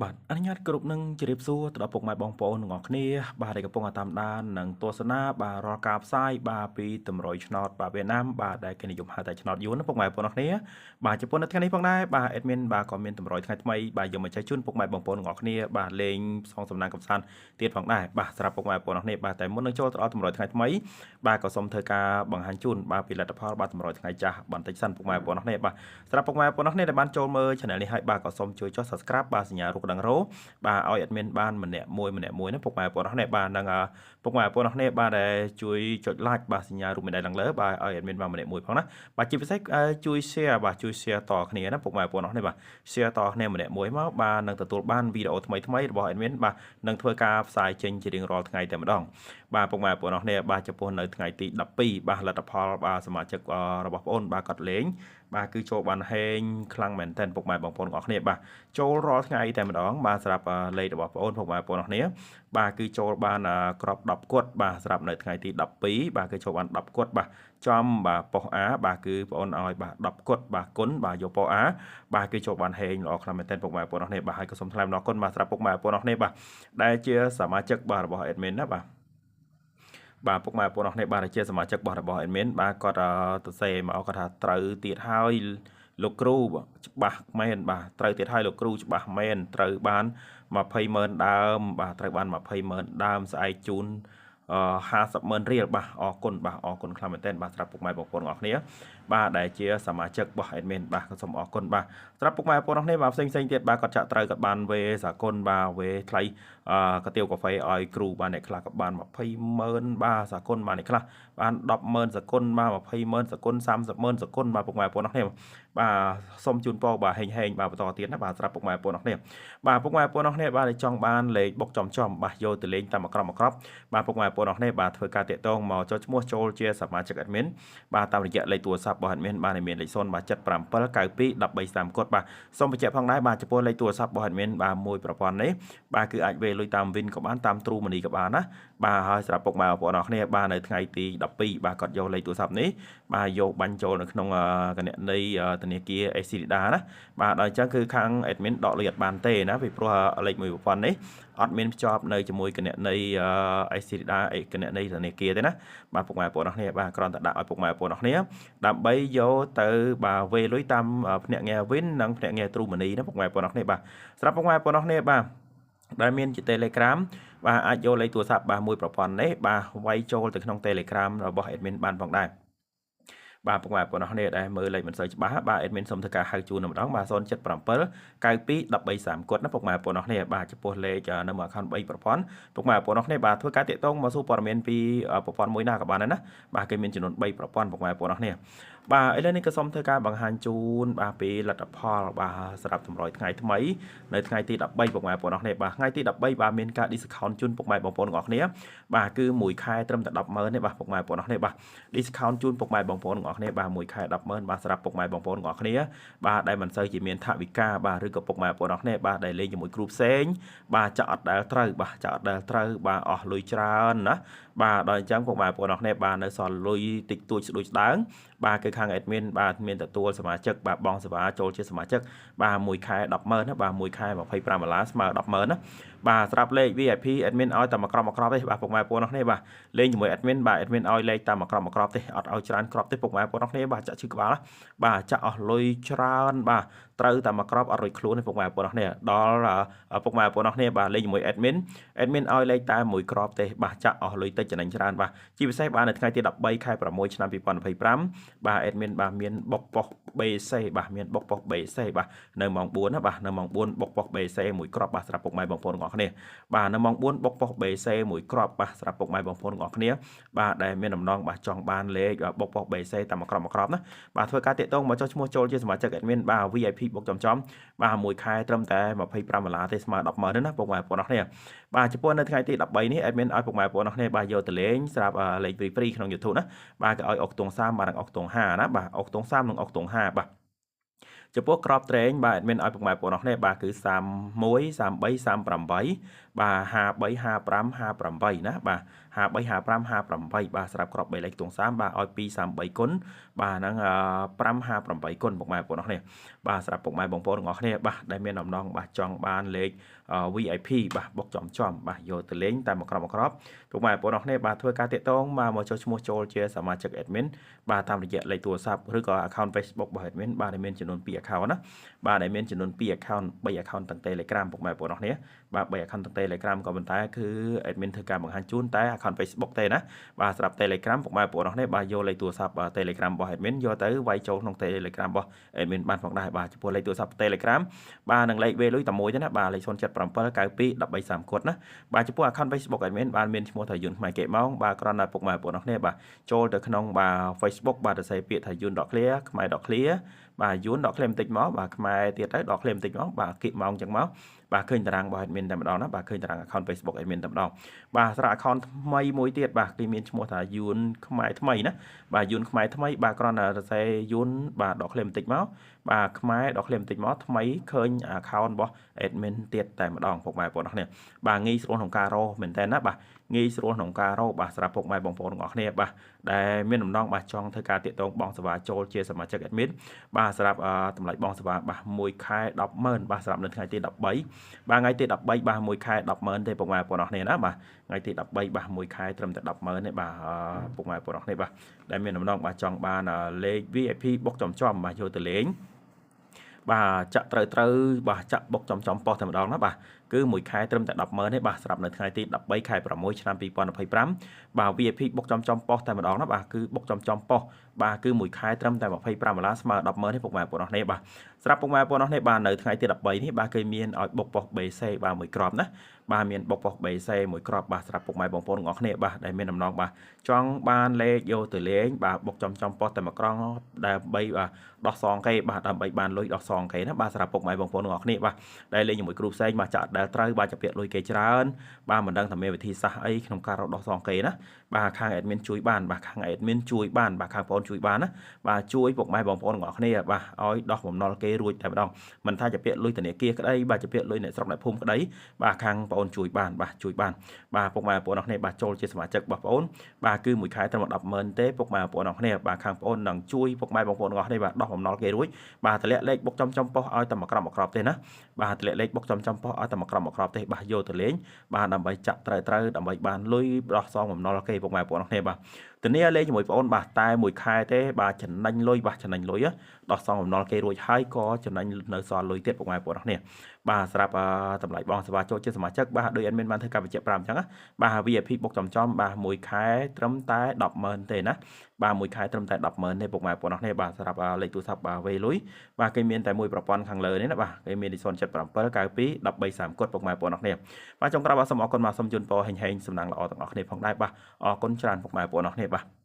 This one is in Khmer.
បាទអនុញ្ញាតគ្រប់នឹងជម្រាបសួរទៅដល់ពុកម៉ែបងប្អូនទាំងអស់គ្នាបាទដែលកំពុងតាមដាននិងទស្សនាបាទរាល់ការផ្សាយបាទពីតម្រុយឆ្នោតបាទវៀតណាមបាទដែលគេនិយមហៅថាឆ្នោតយួនណាពុកម៉ែបងប្អូនទាំងអស់គ្នាបាទចំពោះនៅថ្ងៃនេះផងដែរបាទ admin បាទក៏មានតម្រុយថ្ងៃថ្មីបាទយកមកចែកជូនពុកម៉ែបងប្អូនទាំងអស់គ្នាបាទលេងផ្សងសំណាងកំសាន្តទៀតផងដែរបាទសម្រាប់ពុកម៉ែបងប្អូនទាំងអស់គ្នាបាទតែមុននឹងចូលទៅដល់តម្រុយថ្ងៃថ្មីបាទក៏សូមធ្វើការបង្ហាញជូនបាទពីលទ្ធផលបាទតម្រុយថ្ងៃចាស់បន្តិចសិនពុកម៉ែបងប្អូនទាំងអស់គ្នាបាទសម្រាប់ពុកម៉ែបងប្អូនទាំងអស់គ្នាដែលបានចូលមើល channel នេះហើយបាទក៏សូមជួយចុច Subscribe បាទសញ្ញារូបកណ្ដឹងរោបាទឲ្យ admin បានម្នាក់មួយម្នាក់មួយណាពុកម៉ែបងប្អូនទាំងអស់គ្នាបាទនិងពុកម៉ែបងប្អូនទាំងអស់គ្នាបាទដែលជួយចុច like បាទសញ្ញារូបមេដៃឡើងលើបាទឲ្យ admin បានម្នាក់មួយផងណាបាទជាពិសេសជួយ share បាទជួយ share តគ្នាណាពុកម៉ែបងប្អូនទាំងអស់គ្នាបាទ share តគ្នាម្នាក់មួយមកបាទនឹងទទួលបានវីដេអូថ្មីថ្មីរបស់ admin បាទនឹងធ្វើការផ្សាយចេញជារៀងរាល់ថ្ងៃតែម្ដងបាទពុកម៉ែបងប្អូនទាំងអស់គ្នាបាទចំពោះនៅថ្ងៃទី12បាទលទ្ធផលបាទសមាជិករបស់បងប្អូនបាទគាត់លេងបាទគឺចូលបានហេងខ្លាំងមែនទែនពុកម៉ែបងប្អូនទាំងអស់គ្នាបាទចូលរាល់ថ្ងៃតែម្ដងបាទសម្រាប់លេខរបស់បងប្អូនពុកម៉ែបងប្អូនទាំងអស់គ្នាបាទគឺចូលបានក្រប10គត់បាទសម្រាប់នៅថ្ងៃទី12បាទគឺចូលបាន10គត់បាទចំបាទប៉ុស A បាទគឺបងអូនឲ្យបាទ10គត់បាទគុណបាទយកប៉ុស A បាទគឺចូលបានហេងល្អខ្លាំងមែនទែនពុកម៉ែបងប្អូនទាំងអស់គ្នាបាទហើយក៏សូមថ្លែងអំណរគុណបាទសម្រាប់ពុកម៉ែបងប្អូនទាំងអស់គ្នាបាទដែលជាសមាជិកបាទរបស់ admin ណាបាទបាទពុកម៉ែបងប្អូនអរគ្នាបាទជាសមាជិករបស់ admin បាទគាត់ទៅសេមកគាត់ថាត្រូវទៀតហើយលោកគ្រូច្បាស់មែនបាទត្រូវទៀតហើយលោកគ្រូច្បាស់មែនត្រូវបាន20ម៉ឺនដើមបាទត្រូវបាន20ម៉ឺនដើមស្អែកជូន50ម៉ឺនរៀលបាទអរគុណបាទអរគុណខ្លាំងមែនទែនបាទសម្រាប់ពុកម៉ែបងប្អូនទាំងអស់គ្នាបាទដែលជាសមាជិករបស់ admin បាទក៏សូមអរគុណបាទសម្រាប់ពុកម៉ែបងប្អូនទាំងអស់គ្នាបាទផ្សេងផ្សេងទៀតបាទគាត់ចាក់ត្រូវគាត់បានវេសាគុណបាទវេថ្លៃអឺកាទៀវកាហ្វេឲ្យគ្រូបាទអ្នកខ្លះក៏បាន20ម៉ឺនបាទសាគុណបាទអ្នកខ្លះបាន10ម៉ឺនសគុណបាទ20ម៉ឺនសគុណ30ម៉ឺនសគុណបាទពុកម៉ែបងប្អូនទាំងអស់គ្នាបាទសូមជូនពរបាទហេងហេងបាទបន្តទៀតណាបាទសម្រាប់ពុកម៉ែបងប្អូនទាំងអស់គ្នាបាទពុកម៉ែបងប្អូនទាំងអស់គ្នាបាទចង់បានលេខបុកចំចំបាទយកទៅលេងតាមមួយក្របមួយក្របបាទពុកម៉ែបងប្អូនទាំងអស់គ្នាបាទធ្វើការតាក់ទងមកចុះឈ្មោះចូលជាសមាជិក admin បាទតាមរយៈលេខទូរស័ព្ទរបស់ admin បាទមានលេខ0បាទ77 92 13 30គាត់បាទសូមបញ្ជាក់ផងដែរបាទចំពោះលេខទូរស័ព្ទរបស់ admin បាទមួយប្រព័ន្ធនេះបាទគឺអាចវេលុយតាម Win ក៏បានតាម True Money ក៏បានណាបាទហើយសម្រាប់ពុកម៉ែបងប្អូនអរគ្នាបាទនៅថ្ងៃទី12បាទគាត់យកលេខទូរស័ព្ទនេះបាទយកបាញ់ចូលនៅក្នុងគណនីធនាគារ ACLEDA ណាបាទដល់អញ្ចឹងគឺខាង admin ដកលុយអត់បានទេណាពីព្រោះលេខមួយប្រព័ន្ធនេះអត់មានភ្ជាប់នៅជាមួយគណនី ACLEDA គណនីធនាគារទេណាបាទពុកម៉ែបងប្អូនអរគ្នាបាទគ្រាន់តែដាក់ឲ្យពុកម៉ែបងប្អូនអរគ្នាដើម្បីយកទៅបាទវេលុយតាមភ្នាក់ងារ Win និងភ្នាក់ងារ True Money ណាពុកម៉ែបងប្អូនអរគ្នាបាទសម្រាប់ពុកម៉ែបងប្អូនអរគ្នាបាទដែលមានជា Telegram បាទអាចយកលេខទូរស័ព្ទបាទមួយប្រព័ន្ធនេះបាទវាយចូលទៅក្នុង Telegram របស់ admin បានផងដែរបាទពុកម៉ែបងប្អូនអរគ្នាដែលមើលលេខមិនសូវច្បាស់បាទ admin សូមធ្វើការហៅជូនម្ដងបាទ077 92 13 30គាត់ណាពុកម៉ែបងប្អូនអរគ្នាបាទចំពោះលេខនៅមួយ account 3ប្រព័ន្ធពុកម៉ែបងប្អូនអរគ្នាបាទធ្វើការតាក់ទងមកសួរព័ត៌មានពីប្រព័ន្ធមួយណាក៏បានដែរណាបាទគេមានចំនួន3ប្រព័ន្ធពុកម៉ែបងប្អូនអរគ្នាបាទឥឡូវនេះក៏សូមធ្វើការបង្ហាញជូនបាទពីលទ្ធផលបាទសម្រាប់តម្រុយថ្ងៃថ្មីនៅថ្ងៃទី13ពុកម៉ែបងប្អូនអរគ្នាបាទថ្ងៃទី13បាទមានការ discount ជូនពុកម៉ែបងប្អូនទាំងអស់គ្នាបាទគឺមួយខែត្រឹមតែ100000ទេបាទពុកម៉ែបងប្អូនអរគ្នាបាទ discount ជូនពុកម៉ែបងប្អូនទាំងអស់គ្នាបាទមួយខែ100000បាទសម្រាប់ពុកម៉ែបងប្អូនទាំងអស់គ្នាបាទដែលមិនសូវជាមានថវិកាបាទឬក៏ពុកម៉ែបងប្អូនអរគ្នាបាទដែលលេងជាមួយគ្រូផ្សេងបាទចាក់អត់ដែលត្រូវបាទចាក់អត់ដែលត្រូវបាទអស់លុយច្រើនណាបាទដល់អញ្ចឹងពុកម៉ែបងប្អូនអរគ្នាបាទនៅសល់លុយតិចតួចស្ដួយស្ដើងបាទគឺខាង admin បាទមានទទួលសមាជិកបាទបងសេវាចូលជាសមាជិកបាទមួយខែ100000ណាបាទមួយខែ25ដុល្លារស្មើ100000ណាបាទស្រាប់លេខ VIP admin ឲ្យតែមួយក្របមួយក្របទេបាទពុកម៉ែបងប្អូនអរគ្នាបាទលេងជាមួយ admin បាទ admin ឲ្យលេខតាមមួយក្របមួយក្របទេអត់ឲ្យច្រើនក្របទេពុកម៉ែបងប្អូនអរគ្នាបាទចាក់ឈឺក្បាលបាទចាក់អស់លុយច្រើនបាទត្រូវតែមួយក្របអត់រួចខ្លួនទេពុកម៉ែបងប្អូនអរគ្នាដល់ពុកម៉ែបងប្អូនអរគ្នាបាទលេងជាមួយ admin admin ឲ្យលេខតែមួយក្របទេបាទចាក់អស់លុយតិចចំណេញច្រើនបាទជាពិសេសបាទនៅថ្ងៃទី13ខែ6ឆ្នាំ2025បាទ admin បាទមានបុកប៉ុស BC បាទមានបុកប៉ុស BC បាទនៅម៉ោង4ណាបាទនៅម៉ោង4បុកប៉ុស BC មួយក្របបាទសម្រាប់ពុកម៉ែបងប្អូនទាំងអស់គ្នាបាទនៅម៉ោង4បុកប៉ុស BC មួយក្របបាទសម្រាប់ពុកម៉ែបងប្អូនទាំងអស់គ្នាបាទដែលមានដំណងបាទចង់បានលេខបុកប៉ុស BC តាមមួយក្របមួយក្របណាបាទធ្វើការតាក់ទងមកចុះឈ្មោះចូលជាសមាជិក admin បាទ VIP បុកចំចំបាទមួយខែត្រឹមតែ25ដុល្លារទេស្មើ100000ទេណាពុកម៉ែបងប្អូនអរគ្នាបាទចំពោះនៅថ្ងៃទី13នេះ admin ឲ្យពុកម៉ែបងប្អូនអរគ្នាបាទយកទៅលេងសម្រាប់លេខ free free ក្នុង YouTube ណាបាទគេឲ្យអុកទង30បាទនិងអុកទង50ណាបាទអុកទង30និងអុកទង50បាទចំពោះក្របត្រេងបាទ admin ឲ្យពុកម៉ែបងប្អូនអរគ្នាបាទគឺ31 33 38បាទ53 55 58ណាបាទ 53 55 58បាទសម្រាប់ក្រប3លេខខ្ទង់30បាទឲ្យ2 33គុណបាទហ្នឹង5 58គុណពុកម៉ែបងប្អូនគ្នាបាទសម្រាប់ពុកម៉ែបងប្អូនទាំងអស់គ្នាបាទដែលមានអំណងបាទចង់បានលេខ VIP បាទបុកចំចំបាទយកទៅលេងតាមមួយក្របមួយក្របពុកម៉ែបងប្អូនគ្នាបាទធ្វើការតាក់ទងបាទមកចុះឈ្មោះចូលជាសមាជិក admin បាទតាមរយៈលេខទូរស័ព្ទឬក៏ account Facebook របស់ admin បាទដែលមានចំនួន2 account ណាបាទដែលមានចំនួន2 account 3 account ទាំង Telegram ពុកម៉ែបងប្អូនគ្នាបាទ3 account ទាំង Telegram ក៏ប៉ុន្តែគឺ admin ធ្វើការបង្ហាញជូនតែ account Facebook ទេណាបាទសម្រាប់ Telegram ពុកម៉ែបងប្អូនគ្នាបាទយកលេខទូរស័ព្ទ Telegram របស់ admin យកទៅវាយចូលក្នុង Telegram របស់ admin បានផងដែរបាទចំពោះលេខទូរស័ព្ទ Telegram បាទនិងលេខវេលុយតែមួយទេណាបាទលេខ077 92 13 30គាត់ណាបាទចំពោះ account Facebook admin បានមានឈ្មោះថាយុនខ្មែរគេម៉ោងបាទគ្រាន់តែពុកម៉ែបងប្អូនគ្នាបាទចូលទៅក្នុងបាទ Facebook បាទទៅសេពាក្យថាយុន .clear ខ្មែរ .clear បាទយុន .clear បន្តិចមកបាទខ្មែរទៀតទៅ .clear បន្តិចមកបាទគៀកម៉ោងចឹងមកបាទឃើញតារាងរបស់ admin តែម្ដងណាបាទឃើញតារាង account Facebook admin តែម្ដងបាទសម្រាប់ account ថ្មីមួយទៀតបាទគេមានឈ្មោះថាយុនខ្មែរថ្មីណាបាទយុនខ្មែរថ្មីបាទគ្រាន់តែសរសេរយុនបាទដក clear បន្តិចមកបាទខ្មែរដក clear បន្តិចមកថ្មីឃើញ account របស់ admin ទៀតតែម្ដងពុកម៉ែបងប្អូនគ្នាបាទងាយស្រួលក្នុងការរកមែនតើណាបាទងាយស្រួលក្នុងការរកបាទសម្រាប់ពុកម៉ែបងប្អូនទាំងអស់គ្នាបាទដែលមានដំណងបាទចង់ធ្វើការតាក់ទងបងសេវាចូលជាសមាជិក admin បាទសម្រាប់តម្លៃបងសេវាបាទ1ខែ100,000បាទសម្រាប់នៅថ្ងៃទី13បាទថ្ងៃទី13បាទ1ខែ100,000ទេពុកម៉ែបងប្អូនគ្នាណាបាទថ្ងៃទី13បាទ1ខែត្រឹមតែ100,000ទេបាទពុកម៉ែបងប្អូនគ្នាបាទដែលមានដំណងបាទចង់បានលេខ VIP បុកចំចំបាទយកទៅលេងបាទចាក់ត្រូវត្រូវបាទចាក់បុកចំចំប៉ុសតែម្ដងណាបាទគឺមួយខែត្រឹមតែ100,000ទេបាទសម្រាប់នៅថ្ងៃទី13ខែ6ឆ្នាំ2025បាទ VIP បុកចំចំប៉ុសតែម្ដងណាបាទគឺបុកចំចំប៉ុសបាទគឺមួយខែត្រឹមតែ25ដុល្លារស្មើ100,000ទេពុកម៉ែបងប្អូនបាទសម្រាប់ពុកម៉ែបងប្អូនបាទនៅថ្ងៃទី13នេះបាទគេមានឲ្យបុកប៉ុស BC បាទមួយគ្រាប់ណាបាទមានបុកប៉ុស BC មួយគ្រាប់បាទសម្រាប់ពុកម៉ែបងប្អូនទាំងអស់គ្នាបាទដែលមានដំណងបាទចង់បានលេខយកទៅលេងបាទបុកចំចំប៉ុសតែមួយក្រងដើម្បីបាទដោះសងគេបាទដើម្បីបានលុយដោះសងគេណាបាទសម្រាប់ពុកម៉ែបងប្អូនទាំងអស់គ្នាបាទដែលលេងជាមួយគ្រូផ្សេងបាទចាក់ដែលត្រូវបាទจะពាក់លុយគេច្រើនបាទមិនដឹងថាមានវិធីសាស្ត្រអីក្នុងការរកដោះសងគេណាបាទខាង admin ជួយបានបាទខាង admin ជួយបានបាទខាងបងជួយបានណាបាទជួយពុកម៉ែបងប្អូនទាំងអស់គ្នាបាទឲ្យដោះបំណុលគេរួចតែម្ដងមិនថាจะពាក់លុយធនាគារក្តីបាទจะពាក់លុយអ្នកស្រុកអ្នកភូមិក្តីបាទខាងបងអូនជួយបានបាទជួយបានបាទពុកម៉ែបងប្អូនទាំងគ្នាបាទចូលជាសមាជិករបស់បងអូនបាទគឺមួយខែត្រឹម100,000ទេពុកម៉ែបងប្អូនទាំងគ្នាបាទខាងបងអូននឹងជួយពុកម៉ែបងប្អូនទាំងអស់គ្នាបាទដោះបំណុលគេរួចបាទតម្លាក់លេខបុកចំចំប៉ុសឲ្យតែមួយក្របមួយក្របទេណាបាទតម្លាក់លេខបុកចំចំប៉ុសឲ្យតែមួយក្របមួយក្របទេបាទយកទៅលេងបាទដើម្បីចាក់ត្រូវត្រូវដើម្បីបានលុយដោះសងបំណុលគេពុកម៉ែបងប្អូនទាំងគ្នាបាទធានាលេងជាមួយបងអូនបាទតែមួយខែទេបាទចំណេញលុយបាទចំណេញលុយដោះសងបំណុលគេរួចហើយក៏ចំណេញនៅសល់លុយទៀតពុកម៉ែបងប្អូនគ្នាបាទសម្រាប់តម្លៃបងសេវាចូលជាសមាជិកបាទដោយ admin បានធ្វើការបញ្ជាក់5អញ្ចឹងបាទ VIP បុកចំចំបាទមួយខែត្រឹមតែ100,000ទេណាបាទមួយខែត្រឹមតែ100,000ទេពុកម៉ែបងប្អូនគ្នាបាទសម្រាប់លេខទូរស័ព្ទបាទវេលុយបាទគេមានតែមួយប្រព័ន្ធខាងលើនេះណាបាទគេមាន077 92 13 30គាត់ពុកម៉ែបងប្អូនគ្នាបាទចុងក្រោយបាទសូមអរគុណបាទសូមជូនពរហេងហេងសំណាងល្អទាំងអស់គ្នាផងដែរបាទអរគុណច្រើនពុកម៉ែបងប្អូនគ្នាបាទ